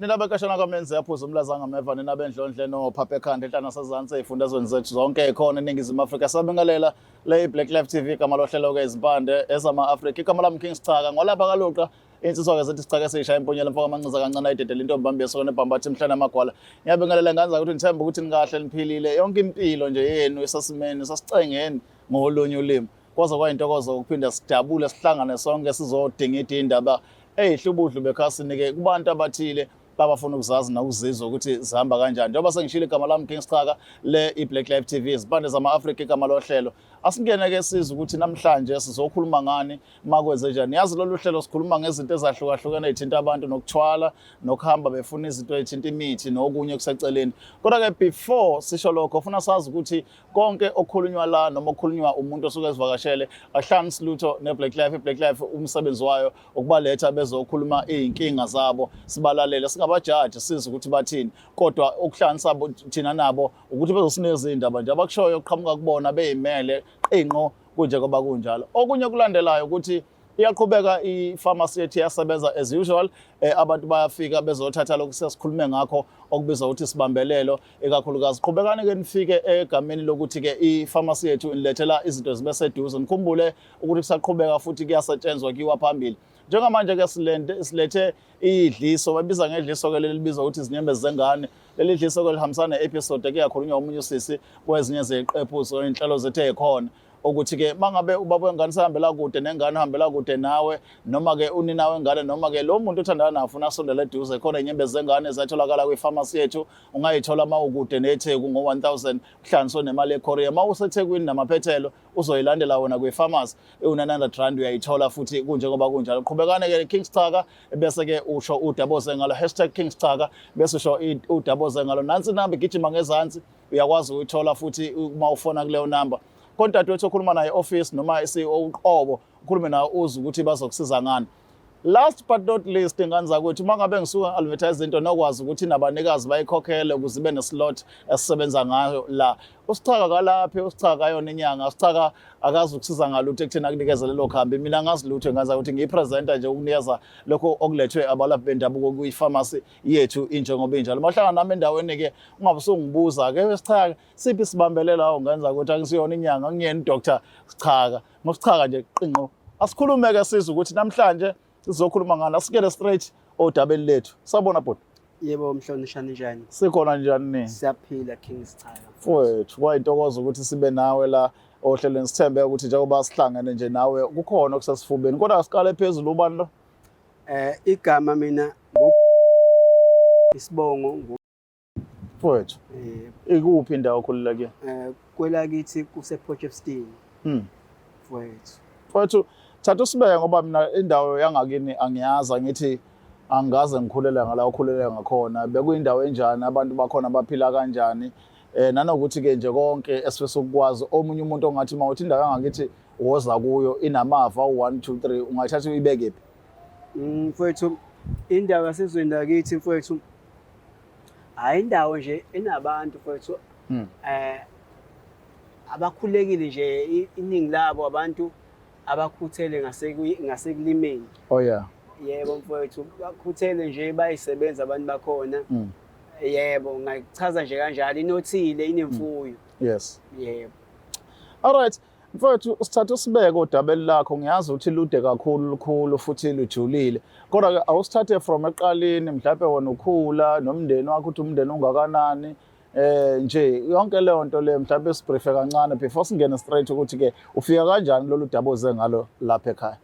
Nina bekashana kwamenzi yaphuza umlaza ngameva, nina bendlondle nophapha ekhanda enhlana sezansi ey'fundazweni zethu zonke khona eNingizimu Afrika. Sabingelela le Black Life TV, igama lohlelo-ke izimpande ezama-Afrika. Igama lami King Sichaka, ngolapha kaluqa insizwa-ke zithi sichaka esiyishaya impunyela mfoko amancinza kancane ayidedela intombi bambi yesokane ebhambathi imhlane amagwala. Ngiyabingelela nganza ukuthi ngithemba ukuthi nikahle niphilile yonke impilo nje yenu isesimeni sasicengeni ngolunye ulimi. Kwaze kwayintokozo ukuphinda sijabule sihlangane sonke sizodingida iy'ndaba ey'hlubudlu bekhasini-ke kubantu abathile abafuna ukuzazi nokuzizwa ukuthi zihamba kanjani. Njengoba sengishilo, igama lami King Sichaka, le i-Black Life TV, izipande zama-Afrika igama lohlelo. Asingene-ke sizwe ukuthi namhlanje sizokhuluma ngani, makwenze njani. Yazi lolu hlelo sikhuluma ngezinto ezahlukahlukene ey'thinta abantu nokuthwala nokuhamba befuna izinto ey'thinta imithi nokunye okuseceleni. Kodwa-ke before sisho lokho, funa sazi ukuthi konke okukhulunywa la noma okukhulunywa umuntu osuke ezivakashele akuhlanganisi lutho ne-Black Life. I-Black Life umsebenzi wayo ukubaletha bezokhuluma iy'nkinga zabo, sibalalele, singabajaji, sizwe ukuthi bathini. Kodwa okuhlanganisa thina nabo ukuthi bezosinikeza iy'ndaba nje abakushoyo kuqhamuka kubona bey'mele qinqo kunjengoba kunjalo. Okunye okulandelayo ukuthi iyaqhubeka i-pharmacy yethu, iyasebenza as usual. Abantu bayafika bezothatha lokhu sesikhulume ngakho okubizwa ukuthi sibambelelo ikakhulukazi. Qhubekani ke nifike egameni lokuthi ke i-pharmacy yethu inilethela izinto zibe seduze. Nikhumbule ukuthi kusaqhubeka futhi kuyasetshenzwa kuyiwa phambili. Njengamanje ke silethe idliso, babiza ngedliso ke leli libizwa ukuthi izinyembezi zengane. Leli dliso ke lihambisana ne-episode kuyakhulunywa omunye usisi kwezinye zeziqephu iy'nhlelo zethu ey'khona ukuthi-ke mangabe ubaba wengane sehambela kude nengane uhambela kude nawe, noma-ke unina wengane, noma-ke lo muntu othandana naye ufuna asondele eduze, khona iy'nyembezi zengane ziyatholakala kwifamasi yethu. Ungayithola uma ukude neTheku ngo-1000 kuhlanganiswe nemali ye-courier. Uma useThekwini namaphethelo uzoyilandela wona kwifamasi ewu-R900 uyayithola futhi kunjengoba kunjalo. Qhubekane-ke King Sichaka, bese-ke usho udaboze ngalo #KingSichaka, bese usho udaboze ngalo. Nansi inamba igijima ngezansi, uyakwazi ukuyithola futhi uma ufona kuleyo namba. Kontatwethu okhuluma naye office noma i-CEO uqobo, ukhulume naye uze ukuthi bazokusiza ngani. Last but not least, ingane zakwethu, uma ngabe ngisuka advertise into nokwazi ukuthi nabanikazi bayikhokhele ukuze ibe neslot esisebenza ngayo la. Usichaka kalaphi, usichaka kayona inyanga, usichaka akazi ukusiza ngalutho ekutheni akunikeze lelo khambi. Mina ngazi lutho ingane zakuthi, ngiyipresenter nje ukunikeza lokho okulethwe abalaphi bendabuko kwi-pharmacy yethu injengoba injalo. Mahlangana nami endaweni-ke ungabe usungibuza-ke, Sichaka, siphi isibambelela? Awu ngenza ukuthi angisiyona inyanga, angiyena uDr Sichaka, ngosichaka nje qinqo. Asikhulume-ke sizwe ukuthi namhlanje sizokhuluma ngani. Asikele straight odabeni lethu. Sabona bhuti. Yebo mhlonishani, njani? Sikhona, njani ni? Siyaphila, King Sichaka. Mfowethu, kwayintokozo ukuthi sibe nawe la ohlelweni. Sithembe ukuthi njengoba sihlangene nje nawe kukhona okusesifubeni. Kodwa siqale phezulu, ubani lo? Igama mina isibongo ngu Mfowethu, ikuphi indawo okhulele kuyo? Kwelakithi kuse Potchefstroom. Mfowethu. Mfowethu, thatha usibeke ngoba mina indawo yangakini angiyazi, angithi angikaze ngikhulele ngala okhulele ngakhona. Bekuyindawo enjani, abantu bakhona baphila kanjani? Nanokuthi ke nje konke esifisa ukukwazi, omunye umuntu ongathi mawuthi indawo yangakithi woza kuyo inamava u1 2 3, ungayithatha uyibeke phi? Mfowethu, indawo yasezweni lakithi mfowethu, hayi indawo nje enabantu mfowethu abakhulekile nje, iningi labo abantu abakhuthele ngasekulimeni. Yebo mfowethu, bakhuthele nje, bayisebenza abantu bakhona. Yebo, ngachaza nje kanjalo, inothile, inemfuyo. Yebo. All right. Mfowethu, sithatha usibeke odabeni lakho. Ngiyazi ukuthi lude kakhulu, lukhulu futhi lujulile. Kodwa ke awusithathe from eqaleni, mhlawumbe wena ukhula nomndeni wakho, ukuthi umndeni ungakanani, nje yonke leyo nto leyo, mhlawumbe sibriefe kancane before singene straight ukuthi ke ufika kanjani lolu daba oze ngalo lapha ekhaya.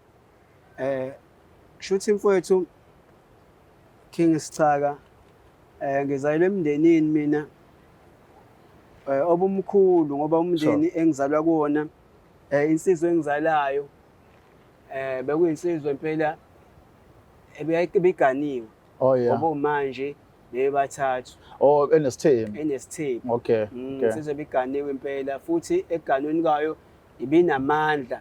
Kushuthi mfowethu King Sichaka, ngizalelwe emndenini mina obumkhulu ngoba umndeni engizalwa kuwona, insizwa engizalayo bekuyinsizwa impela ebiganiwe. Ngoba manje bebathathu. Oh, enesithembu. Enesithembu. Okay. Insizwa ebiganiwe impela, futhi ekuganweni kwayo ibinamandla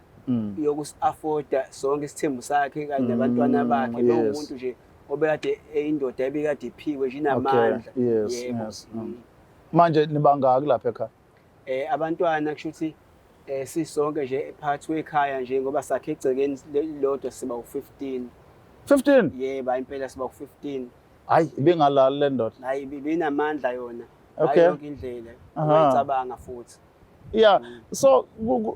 yokusi-afforda sonke isithembu sakhe kanye nabantwana bakhe. Bewumuntu nje obekade eyindoda ebikade iphiwe nje, inamandla. Yebo. Manje nibangaki lapha ekhaya? Abantwana kusho ukuthi sisonke nje phakathi kwekhaya nje, ngoba sakhe egcekeni lodwa, siba u-15. 15? Yebo, impela siba u-15. Hayi, ibingalali le ndoda. Hayi, ibinamandla yona. Hayi, yonke indlela ungayicabanga futhi. Yeah, so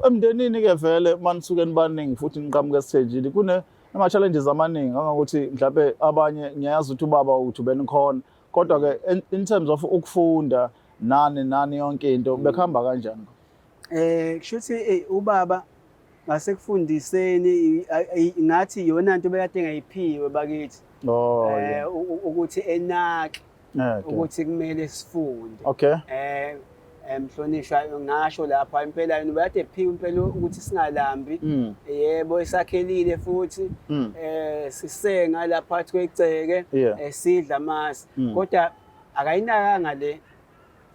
emndenini ke vele manisuke nibaningi futhi niqhamuka esithenjini, kune ama challenges amaningi angakuthi mhlawumbe abanye ngiyazi ukuthi ubaba uthi benikhona, kodwa ke in terms of ukufunda nani nani yonke into, bekuhamba kanjani? Kushuthi ubaba ngasekufundiseni ngathi iyona nto bekade engayiphiwe bakithi. Ukuthi enake ukuthi kumele sifunde. Mhlonishwa, ngasho lapha impela yena ubekade ephiwe impela ukuthi singalambi. Yebo, esakhelile futhi sisenga lapha phakathi kwegceke, sidla amasi. Kodwa akayinakanga le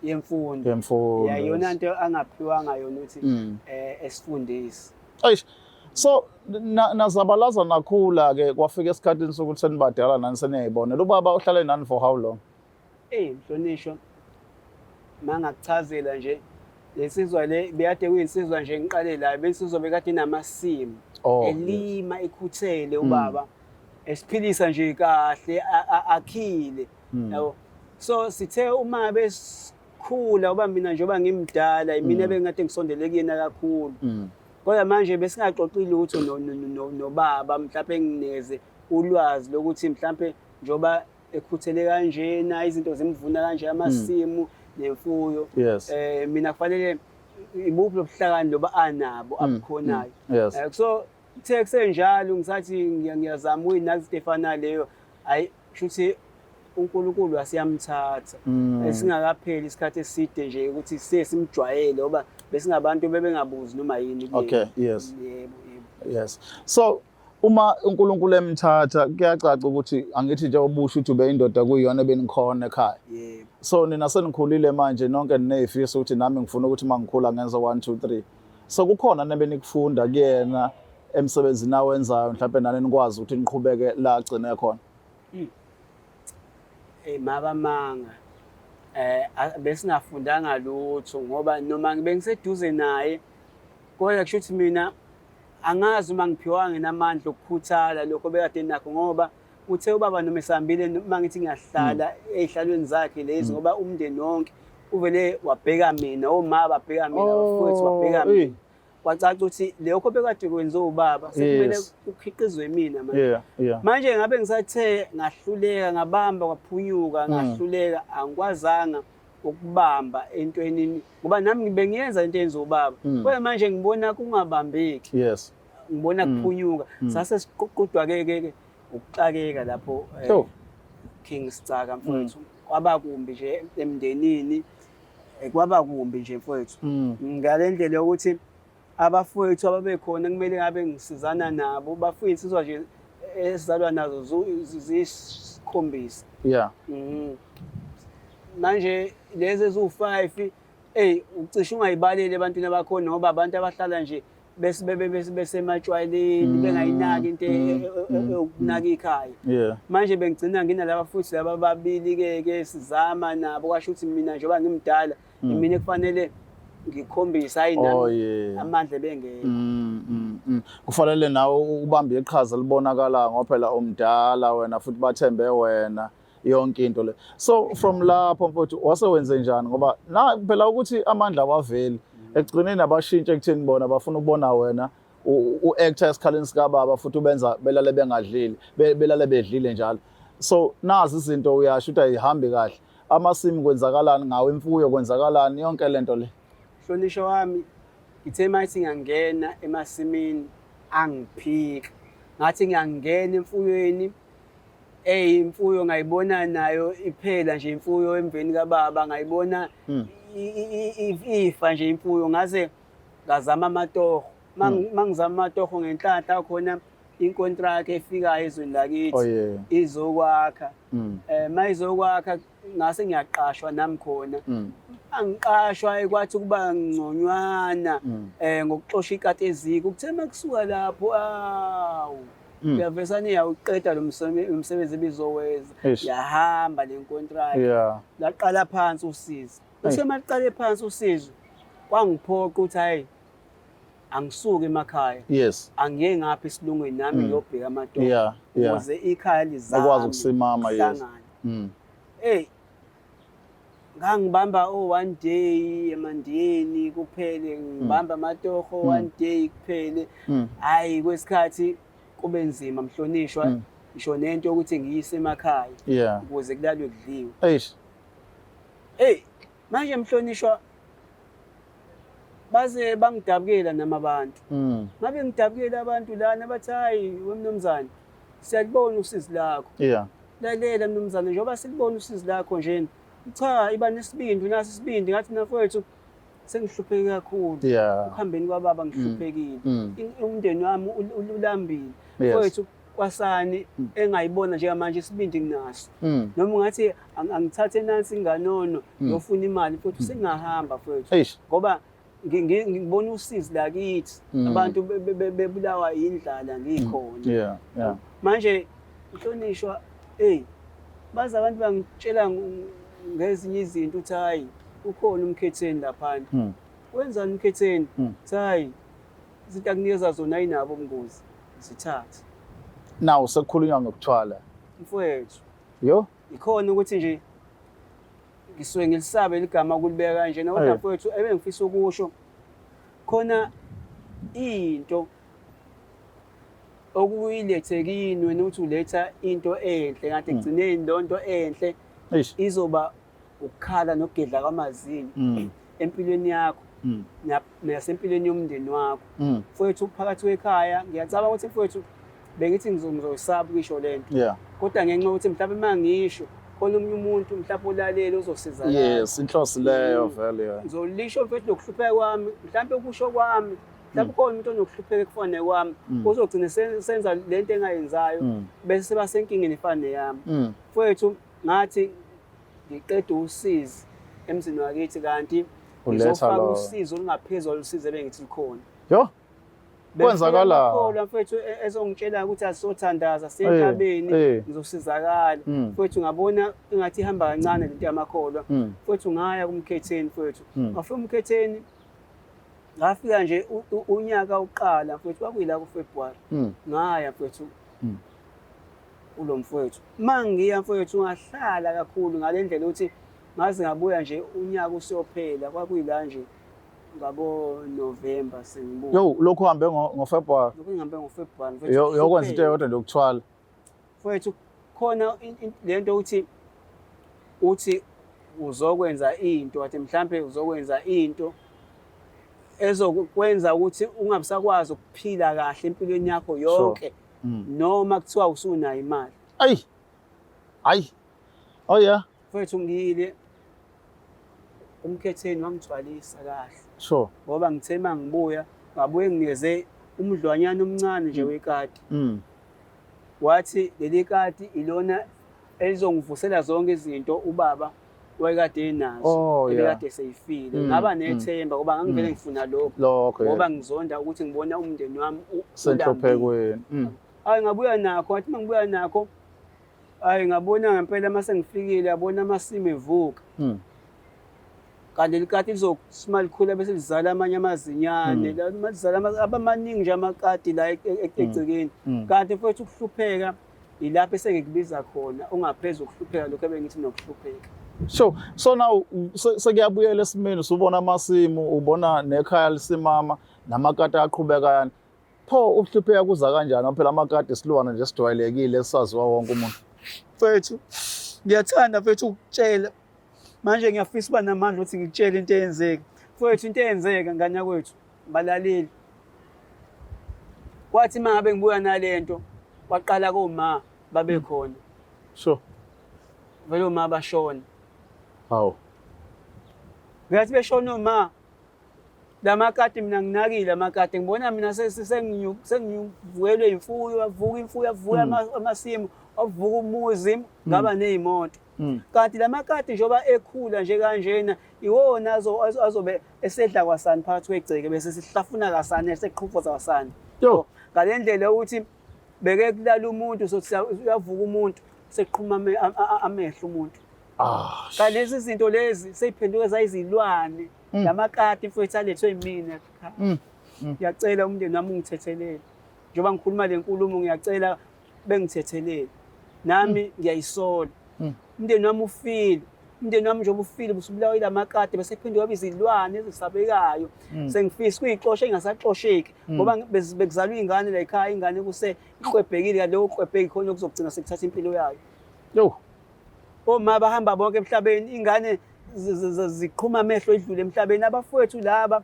yemfundo. Yemfundo. Yeah, iyona nto angaphiwanga yona ukuthi esifundise. Eish. So nazabalaza nakhula ke, kwafika esikhathini sokuthi senibadala nani seniyayibonela. Ubaba uhlale nani for how long? Ey mhlonishwa, mangakuchazela nje lensizwa le beyade kuyinsizwa nje, ngiqale la bensizwa bekade inamasimu, elima, ikhuthele ubaba, esiphilisa nje kahle, akhile, yabo. So sithe uma besikhula, uba mina njengoba ngimdala, mina bengade ngisondele kuyena kakhulu, kodwa manje besingaxoxi lutho nobaba, mhlawumbe nginikeze ulwazi lokuthi mhlawumbe njengoba ekhuthele kanjena, izinto zimvuna kanje, amasimu nemfuyo, mina kufanele ibuphi lobuhlakani loba anabo abukhonayo. So kuthe kusenjalo, ngisathi ngiyazama ukuyinaka izinto ey'fana leyo, hayi, kusho ukuthi uNkulunkulu asiyamthatha esingakapheli isikhathi eside nje ukuthi siye simjwayele, ngoba besingabantu bebengabuzi noma yini kuyena. Yebo yebo. Yes. So uma uNkulunkulu emthatha, kuyacaca ukuthi angithi nje ubusho ukuthi ube indoda kuyiyona ebenikhona ekhaya. Yebo. So nina senikhulile manje, nonke ninezifiso ukuthi nami ngifuna ukuthi mangikhula ngenze 1 2 3. So kukhona nebenikufunda kuyena emsebenzini awenzayo, mhlawumbe nani nikwazi ukuthi niqhubeke la agcine khona? Mabamanga besingafundanga lutho, ngoba noma ngibe ngiseduze naye, kodwa kusho ukuthi mina angazi uma ngiphiwanga namandla okukhuthala lokho bekade nakho, ngoba uthe ubaba noma esihambile, uma ngithi ngiyahlala ey'hlalweni zakhe lezi, ngoba umndeni wonke uvele wabheka mina, oma babheka mina, abafowethu babheka mina, kwacaca ukuthi lokho bekade kwenziwe ubaba sekumele kukhiqizwe mina manje. Manje ngabe ngisathe ngahluleka, ngabamba kwaphunyuka, ngahluleka, angikwazanga ukubamba entweni, ngoba nami bengiyenza into eyenziwa ubaba, kodwa manje ngibona kungabambeki, ngibona kuphunyuka. Sase siququdwa ke ke ukuxakeka lapho, King Sicaka mfowethu, kwaba kumbi nje emndenini, kwaba kumbi nje mfowethu, ngale ndlela yokuthi abafowethu ababekhona kumele ngabe ngisizana nabo, bafuye insizwa nje esizalwa nazo ziyisikhombisa. Manje lezi eziwu-5, eyi, ucishe ungayibaleli ebantwini abakhona, ngoba abantu abahlala nje besematshwaleni, bengayinaki into yokunaka ikhaya. Manje bengigcina nginalaba futhi laba ababili ke ke sizama nabo, kwasho ukuthi mina njengoba ngimdala, mina kufanele ngikhombise, hayi, nami amandla ebengekho. Kufanele nawe ubambe iqhaza libonakala, ngoba phela umdala wena futhi bathembe wena yonke into le. So from lapho mfowethu wase wenze njani, ngoba na phela ukuthi amandla awaveli ekugcineni, abashintshe ekutheni bona bafuna ukubona wena u-actor esikhaleni sikababa, futhi ubenza belale bengadlile, belale bedlile njalo. So nazi izinto uyasho ukuthi ayihambi kahle, amasimu kwenzakalani ngawo, imfuyo kwenzakalani, yonke lento le? Mhlonishwa wami, ngithe mayithi ngiyangena emasimini, angiphika. Ngathi ngiyangena emfuyweni, eyi, imfuyo ngayibona nayo iphela nje imfuyo emveni kababa, ngayibona ifa nje imfuyo. Ngaze ngazama amatoho. Mangizama amatoho, ngenhlanhla khona inkontrakt efikayo ezweni lakithi izokwakha. Mayizokwakha, ngase ngiyaqashwa nami khona. Angiqashwa, kwathi kuba ngconywana ngokuxosha ikati eziko. Kuthe makusuka lapho, awu, uyavesane iyawuqeda lo msebenzi ebizoweza. Yahamba le contract, laqala phansi usizo. Uthe maqale phansi usizo, kwangiphoqa ukuthi hayi, angisuke emakhaya, angiye ngapha esilungwini nami, ngiyobheka amatoho ukuze ikhaya lizame Ekwazi ukusimama, yes. ukuhlangana. Hey, ngangibamba o one day emandiyeni kuphele, ngibamba amatoho one day kuphele. Hayi, kwesikhathi kube nzima mhlonishwa, ngisho nento yokuthi ngiyise emakhaya ukuze kulalwe kudliwe. Eish. Hey, manje mhlonishwa, baze bangidabukela nami abantu. Ngabe ngidabukela abantu lana, bathi, "Hayi wemnumzane, siyalibona usizi lakho. Lalela mnumzane, njengoba silibona usizi lakho njena, cha, iba nesibindi, naso isibindi." Ngathi, "Nafowethu, sengihlupheke kakhulu. Ukuhambeni kwababa ngihluphekile. Umndeni wami ulambile." Mfowethu, kwasani engayibona njengamanje, isibindi nginaso. Noma ungathi angithathe nansi inganono ngiyofuna imali, mfowethu, sengingahamba mfowethu. Eish. Ngoba ngibona usizi lakithi, abantu bebulawa indlala ngikhona. Manje mhlonishwa, hey, baze abantu bangitshela ngezinye izinto ukuthi, hayi, ukhona umkhetheni laphana. Wenzani umkhetheni? Uthi, hayi, izinto akunikeza zona ayinabo ubungozi, zithathe. Now sekukhulunywa ngokuthwala. Mfowethu, Yo. ikhona ukuthi nje ngisuke ngilisabe ligama ukulibeka kanjena, kodwa mfowethu, ebengifisa ukusho khona into okuyilethe kini wena, uthi uletha into enhle, kanti ekugcineni leyo nto enhle izoba ukukhala nokugedla kwamazinyo empilweni yakho nasempilweni yomndeni wakho. Mfowethu, phakathi kwekhaya, ngiyacabanga ukuthi mfowethu, bengithi ngizoyisaba ukusho lento, kodwa ngenxa yokuthi mhlawumbe uma ngisho khona omunye umuntu mhlawumbe olalele uzosizakala. Yes, inhloso leyo vele. Ngizolisho mfethu lokuhlupheka kwami, mhlawumbe ukusho kwami, mhlawumbe khona umuntu onokuhlupheka ekufana nekwami, uzogcina senza lento engayenzayo, bese seba senkingeni efana neyami. Mfowethu, ngathi ngiqeda usizi emzini wakithi, kanti Uletha ngizofaka lo. usizo olungaphezulu olusizo ebengithi lukhona. Yo. Kwenzakala. Kholwa mfethu, ezongitshela ukuthi asizothandaza siye entabeni, ngizosizakala. Mfethu, ngabona engathi ihamba kancane lento yamakholwa. Mfethu, ngaya kumkhetheni mfethu. Ngafika umkhetheni, ngafika nje unyaka uqala mfethu, kwakuyila kuFebruary. Ngaya mfethu kulo mfowethu. Mangiya mfowethu, ngahlala kakhulu ngale ndlela ukuthi ngaze ngabuya nje unyaka usuyophela, kwakuyila nje ngabo November sengibuya. Yo, lokhu uhambe ngoFebruary. Lokhu ngihambe ngoFebruary mfethu. Yo, yokwenza into eyodwa nje, ukuthwala. Mfowethu, khona lento ukuthi uthi uzokwenza into, athi mhlambe uzokwenza into ezokwenza ukuthi ungabisakwazi ukuphila kahle empilweni yakho yonke, noma kuthiwa usunayo imali. Ayi. Ayi. Oh yeah. Mfowethu, ngiyile umkhetheni, wangithwalisa kahle, ngoba ngithe uma ngibuya, ngabuye nginikeze umdlwanyana omncane nje wekati. Wathi leli kati ilona elizongivusela zonke izinto ubaba wayekade enazo, ebekade seyifile. Ngaba nethemba ngoba ngangivele ngifuna lokho, Lokho. ngoba ngizonda ukuthi ngibona umndeni wami ulambile. Senhluphekweni. Hayi, ngabuya nakho. Wathi uma ngibuya nakho, hayi, ngabona ngempela uma sengifikile, yabona amasimu evuka, kanti likati lizosima likhula bese lizala amanye amazinyane. La lizala abamaningi nje amakati la egcekeni. Kanti mfowethu, ukuhlupheka ilapho esengikubiza khona, ungaphezu ukuhlupheka lokho ebengithi nokuhlupheka. So now sekuyabuyela esimeni, usubona amasimu, ubona nekhaya lisimama, namakati aqhubeka yani. Pho ukuhlupheka kuza kanjani? Phela amakati isilwane nje esijwayelekile esaziwa wonke umuntu. Mfethu, ngiyathanda mfethu ukutshela. Manje ngiyafisa uba namandla ukuthi ngikutshele into eyenzeka. Mfethu, into eyenzeka, ngane yakwethu, balaleli. Kwathi uma ngabe ngibuya nalento, kwaqala koma babekhona. Vele oma bashona. Hawu. Ngathi beshona oma, lamakati mina nginakile amakati, ngibona mina sengivukelwe imfuyo, avuka imfuyo, avuka amasimu, avuka umuzi, ngaba ney'moto. Kanti lamakati njengoba ekhula nje kanjena, iwona azobe esedla kwasani phakathi kwegceke, bese sihlafuna kasane, eseqhufuza kwasani. Yo. Ngale ndlela yokuthi beke kulala umuntu, sothi uyavuka umuntu seqhuma amehlo umuntu. Kanti lezi zinto lezi seyiphenduke zayizilwane. Lamakati mfowethu alethwe yimina. Ngiyacela umndeni wami ungithethelele. Njengoba ngikhuluma le nkulumo, ngiyacela bengithethelele. Nami ngiyayisola. Umndeni wami ufile. Umndeni wami njengoba ufile busubulawa yilamakati bese kuphinde kwaba izilwane ezisabekayo. Sengifisa ukuyixosha ingasaxosheki ngoba bekuzalwa iy'ngane la ekhaya, ingane kuse iqwebhekile, kanti lokho kuqwebheki khona okuzogcina sekuthatha impilo yayo. Yo. Oma bahamba bonke emhlabeni, ingane ziqhuma amehlo idlule emhlabeni. Abafowethu laba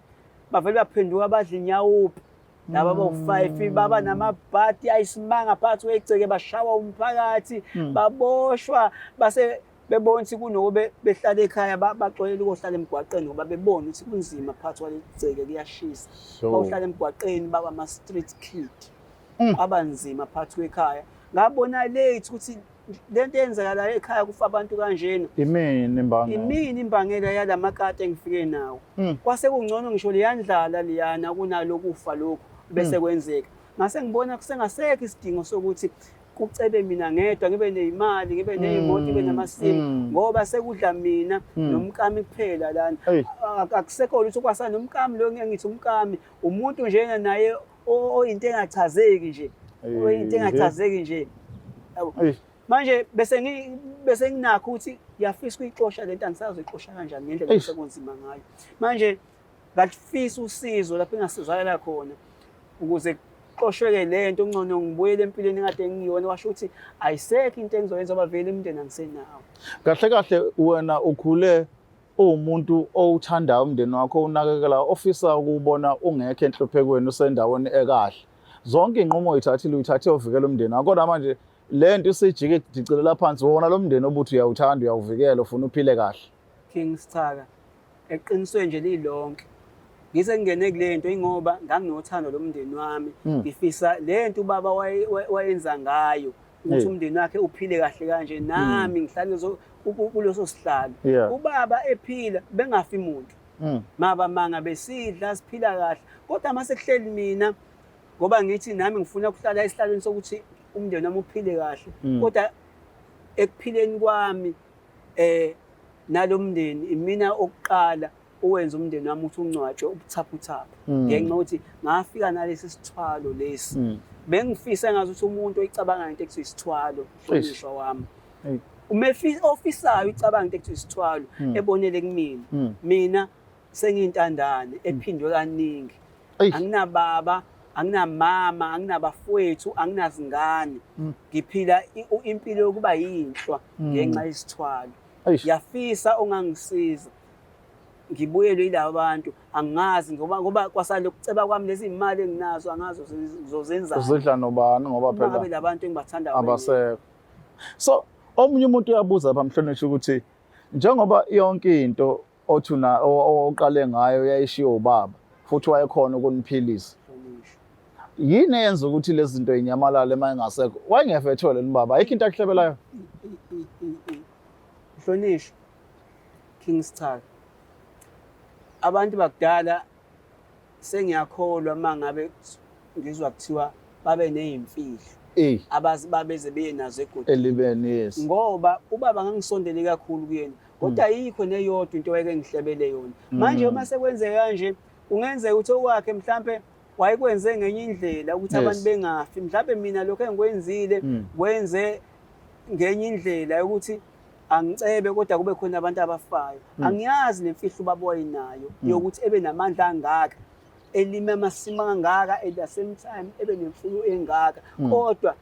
bavele baphenduka badla inyawupe. Laba bawu-5 baba namabhadi ayisimanga phakathi kwegceke, bashawa umphakathi, baboshwa, base bebona ukuthi kunobe behlala ekhaya baxolela ukuyohlala emgwaqeni ngoba bebona ukuthi kunzima phakathi kwaleli gceke, kuyashisa. Bawuhlala emgwaqeni baba ama-street kid. Kwaba nzima phakathi kwekhaya. Ngabona late ukuthi lento eyenzakalayo ekhaya kufa abantu kanjena. Imini imbangela. Imini imbangela yalamakati engifike nawo. Kwase kungcono ngisho leyandlala leyana kunalokufa lokhu bese kwenzeka. Ngase ngibona kusengasekho isidingo sokuthi kucebe mina ngedwa, ngibe neyimali, ngibe neyimoto, ngibe namasimu, ngoba sekudla mina nomkami kuphela lana. Akusekho lutho kwasana nomkami lo, ngithi umkami umuntu njena naye oyinto engachazeki nje, oyinto engachazeki nje. Yabo. Manje bese nginakho ukuthi ngiyafisa ukuyixosha lento, angisazoyixosha kanjani ngendlela esekunzima ngayo. Manje ngafisa usizo lapho engasizakala khona ukuze kuxoshweke lento, ngcono ngibuyele empilweni engade ngiyona. Washo ukuthi ayisekho into engizoyenza ngoba vele umndeni angisenawo. Kahle kahle wena ukhule uwumuntu owuthandayo umndeni wakho, unakekela, ofisa ukuwubona ungekho enhluphekweni, usendaweni ekahle. Zonke iy'nqumo oyithathile uyithathe uvikela umndeni wakho, kodwa manje le nto isijike idicilela phansi wona lo mndeni obuthi uyawuthanda, uyawuvikela, ufuna uphile kahle. King Schaka, eqinisweni nje lilonke ngise ngingene kule nto ingoba nganginothando lomndeni wami, ngifisa le nto ubaba wayenza ngayo ukuthi umndeni wakhe uphile kahle kanje, nami ngihlale kuleso sihlalo. Ubaba ephila bengafi muntu, maba manga besidla siphila kahle, kodwa mase kuhleli mina ngoba ngithi nami ngifuna ukuhlala esihlalweni sokuthi umndeni wami uphile kahle, kodwa ekuphileni kwami nalomndeni imina okuqala owenza umndeni wami ukuthi ungcwatshwe ubuthaphuthaphu, ngenxa yokuthi ngafika nalesi sithwalo lesi. Bengifisa ngazi ukuthi umuntu oyicabanga into ekuthiwa isithwalo, mhlonishwa wami, uma ofisayo icabanga into ekuthiwa isithwalo, ebonele kumina. Mina sengiyintandane ephindwe kaningi, anginababa, anginamama, anginabafowethu, anginazingane, ngiphila impilo yokuba yinhlwa ngenxa yesithwalo. Ngiyafisa ongangisiza ngibuyelwe yilaba bantu, angazi ngoba kwasale ukuceba kwami lezi imali enginazo angazi ngizozenzani, uzidla nobani ngoba phela ngabe labantu engibathandayo abasekho. So omunye umuntu uyabuza lapha mhlonishwa ukuthi njengoba yonke into othi una oqale ngayo yayishiwo ubaba futhi wayekhona ukuniphilisa, yini eyenza ukuthi lezi zinto inyamalale uma engasekho? Wayengefethole ubaba, ayikho into akuhlebelayo. Mhlonishwa King Schaka, abantu bakudala sengiyakholwa uma ngabe ngizwa kuthiwa babe ney'mfihlo abazi babeze beye nazo egodini elibeni, yes, ngoba ubaba ngangisondele kakhulu kuyena, kodwa ayikho neyodwa into wayeke ngihlebele yona. Manje uma sekwenzeka kanje, kungenzeka ukuthi okwakhe mhlampe wayekwenze ngenye indlela ukuthi abantu bengafi, mhlampe mina lokho engikwenzile kwenze ngenye indlela yokuthi angicebe, kodwa kube khona abantu abafayo. Angiyazi lemfihlo ubaba wayinayo yokuthi ebe namandla angaka, elime amasimu angaka, at the same time ebe nemfuyo engaka, kodwa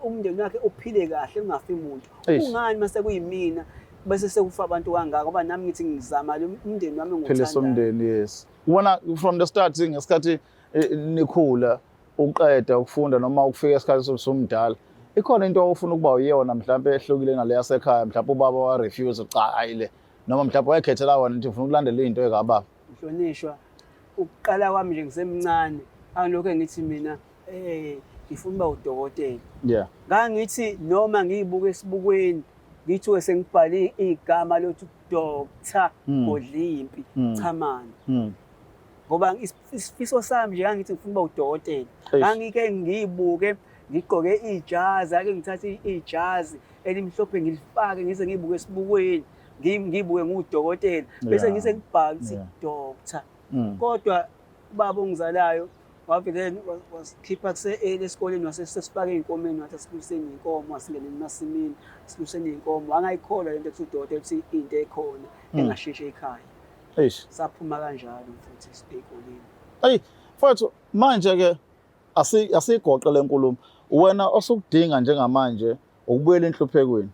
umndeni wakhe uphile kahle ungafi muntu. Kungani mase kuyimina bese sekufa abantu kangaka? Ngoba nami ngithi ngizama lo umndeni wami Philisa engiwuthandayo. Umndeni, yes. Ubona from the start ngesikhathi nikhula, uqeda ukufunda noma ukufika esikhathi somdala, ikhona into ofuna ukuba uyona mhlawumbe ehlukile nale yasekhaya, mhlawumbe ubaba wa refuse, cha hayi le, noma mhlawumbe wayekhethela wena ukuthi ufuna ukulandela into ekababa? Mhlonishwa, ukuqala kwami nje ngisemncane angilokhu ngithi mina ngifuna ukuba udokotela. Ngangithi noma ngiyibuka esibukweni ngithiwe sengibhale igama lokuthi Dr Godlimpi Chamane, ngoba isifiso sami nje ngangithi ngifuna ukuba udokotela. Ngangike ngiyibuke ngigqoke ijazi, ake ngithathe ijazi elimhlophe ngilifake, ngize ngiyibuke esibukweni, ngiyibuke ngudokotela, bese ngise ngibhale ukuthi doctor. Kodwa ubaba ongizalayo Wavele wasikhipha kuse-early esikoleni, wasesifaka ey'nkomeni, wathi asiluseni iy'nkomo, asingeneni emasimini, siluseni iy'nkomo. Wangayikholwa lento ethi udokotela uthi into ekhona engashintsha ekhaya. Eish. Saphuma kanjalo futhi ey'koleni. Eyi mfowethu, manje ke asigoqe le nkulumo. Wena osukudinga njengamanje ukubuyela enhluphekweni,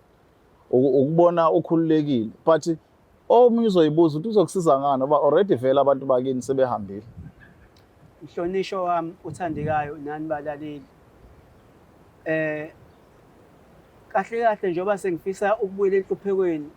ukubona ukhululekile, but omunye uzoyibuza ukuthi uzokusiza ngani ngoba already vele abantu bakini sebehambile. Mhlonishwa wami othandekayo nani balaleli. Kahle kahle njengoba sengifisa ukubuyela enhluphekweni,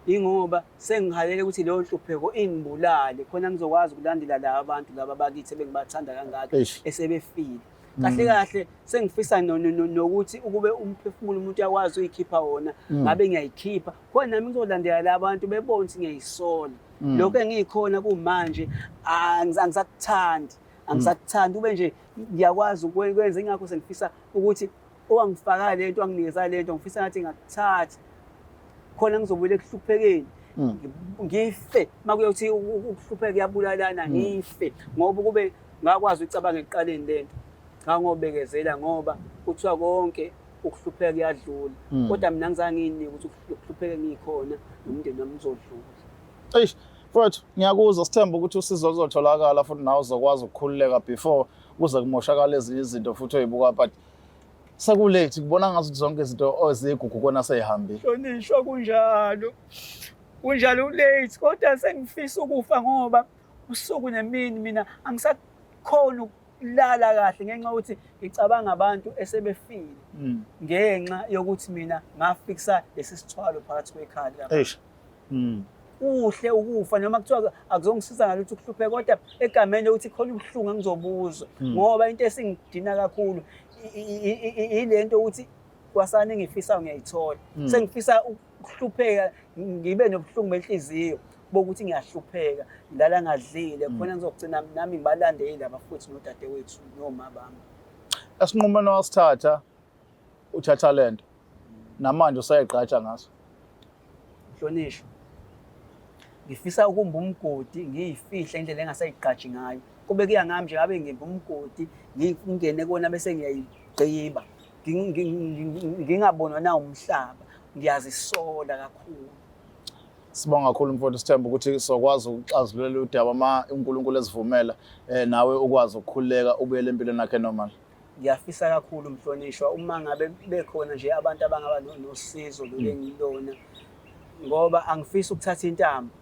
ingoba sengihalele ukuthi leyo nhlupheko ingibulale khona ngizokwazi ukulandela laba bantu laba bakithi ebengibathanda kangaka esebefile. Kahle kahle sengifisa nokuthi ukube umphefumulo umuntu uyakwazi uyikhipha wona, ngabe ngiyayikhipha khona nami ngizolandela laba bantu bebone ukuthi ngiyayisola. Lokho engiyikhona kumanje angisakuthandi, angisakuthandi ube nje ngiyakwazi ukwenza, ingakho sengifisa ukuthi owangifaka lento, wanginikeza lento, ngifisa ngathi ngakuthatha khona ngizobuyela ekuhluphekeni, ngife. Makuyothi ukuhlupheka kuyabulalana, ngife, ngoba kube ngakwazi ukucabanga ekuqaleni lento ngangobekezela, ngoba kuthiwa konke ukuhlupheka kuyadlula, kodwa mina ngizange ngiyinike ukuthi ukuhlupheka ngikhona nomndeni wami uzodlula. Eish mfowethu, ngiyakuzwa. Sithemba ukuthi usizo luzotholakala futhi nawe uzokwazi ukukhululeka before kuze kumoshakala ezinye izinto futhi oyibuka, but seku-late, kubona ngazuthi zonke izinto eziyigugu kona seyihambile. Hlonishwa, kunjalo, kunjalo, late, kodwa sengifisa ukufa ngoba usuku nemini mina angisakhoni ukulala kahle ngenxa yokuthi ngicabanga abantu esebefile, ngenxa yokuthi mina ngafikisa lesi sithwalo phakathi kwekhaya lika. Eish. Kuhle ukufa noma kuthiwa akuzongisiza ngalutho ukuhlupheka, kodwa egameni lokuthi khona ubuhlungu engizobuzwa, ngoba into esingidina kakhulu ilento ukuthi kwasani engifisa ngiyayithola. Sengifisa ukuhlupheka, ngibe nobuhlungu benhliziyo bokuthi ngiyahlupheka, ngilala ngadlile, khona ngizogcina nami ngibalandele laba futhi nodadewethu noma bami. Esinqumeni wasithatha, uthatha lento namanje usayigqaja ngaso? Mhlonishwa, ngifisa ukumba umgodi ngiyifihle indlela engasayigqaji ngayo. Kube kuya ngami nje, ngabe ngimba umgodi ngingene kuwona bese ngiyayigqiba, ngingabonwa na umhlaba. Ngiyazisola kakhulu. Sibonga kakhulu mfowethu, sithemba ukuthi sokwazi ukuxazululela udaba uma uNkulunkulu esivumela, nawe ukwazi ukukhululeka ubuyele empilweni yakhe normal. Ngiyafisa kakhulu mhlonishwa, uma ngabe bekhona nje abantu abangaba nosizo lolu engilona, ngoba angifisi ukuthatha intambo,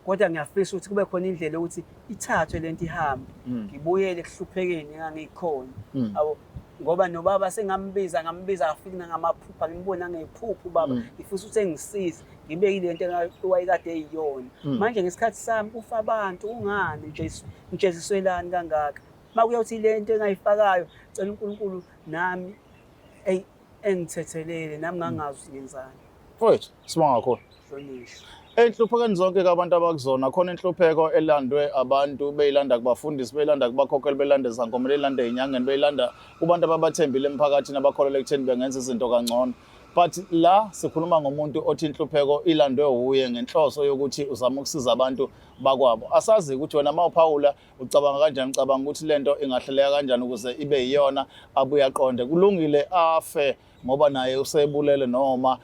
kodwa ngiyafisa ukuthi kube khona indlela yokuthi ithathwe lento ihambe, ngibuyele ekuhluphekeni engangikhona. Abo ngoba nobaba sengambiza, ngambiza afiki nangamaphupha, ngimbona ngephupho ubaba. Ngifisa ukuthi engisize ngibe yile nto owayekade eyiyona. Manje ngesikhathi sami kufa abantu, kungani ngijeziswelani kangaka? Uma kuyothi le nto engayifakayo, cela uNkulunkulu nami eyi engithethelele, nami ngangazi ukuthi ngenzani. Mfowethu, sibonga kakhulu. Hlonishwa. Enhluphekweni zonke abantu abakuzona khona inhlupheko elandwe abantu, beyilanda kubafundisi, beyilanda kubakhokheli, beyilanda ezangoma, beyilanda ey'nyangeni, beyilanda kubantu ababathembile emphakathini, abakholelwa ekutheni bengenza izinto kangcono. But la sikhuluma ngomuntu othi inhlupheko ilandwe wuye ngenhloso yokuthi uzama ukusiza abantu bakwabo. Asazi ukuthi wena uma uphawula ucabanga kanjani, ucabanga ukuthi lento ingahleleka kanjani ukuze ibe yiyona abuye aqonde kulungile afe ngoba naye usebulele, noma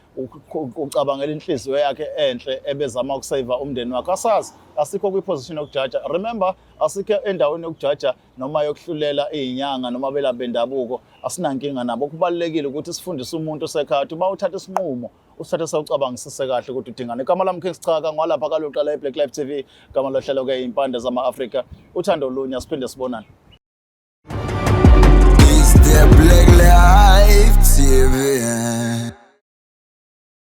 ucabangela inhliziyo yakhe enhle ebezama ukuseva umndeni wakhe. Asazi, asikho kwi-position yokujaja. Remember, asikho endaweni yokujaja noma yokuhlulela iy'nyanga noma abelaphi bendabuko, asinankinga nabo. Kubalulekile ukuthi sifundise umuntu osekhaya ukuthi uma uthatha isinqumo usithathe sewucabangisise kahle ukuthi udingani. Igama lami King Schaka, ngwalapha kaluqala eBlack Life TV, igama lohlelo-ke Iy'mpande zama-Afrika. Uthando olunye, asiphinde sibonane. It's the Black Life TV.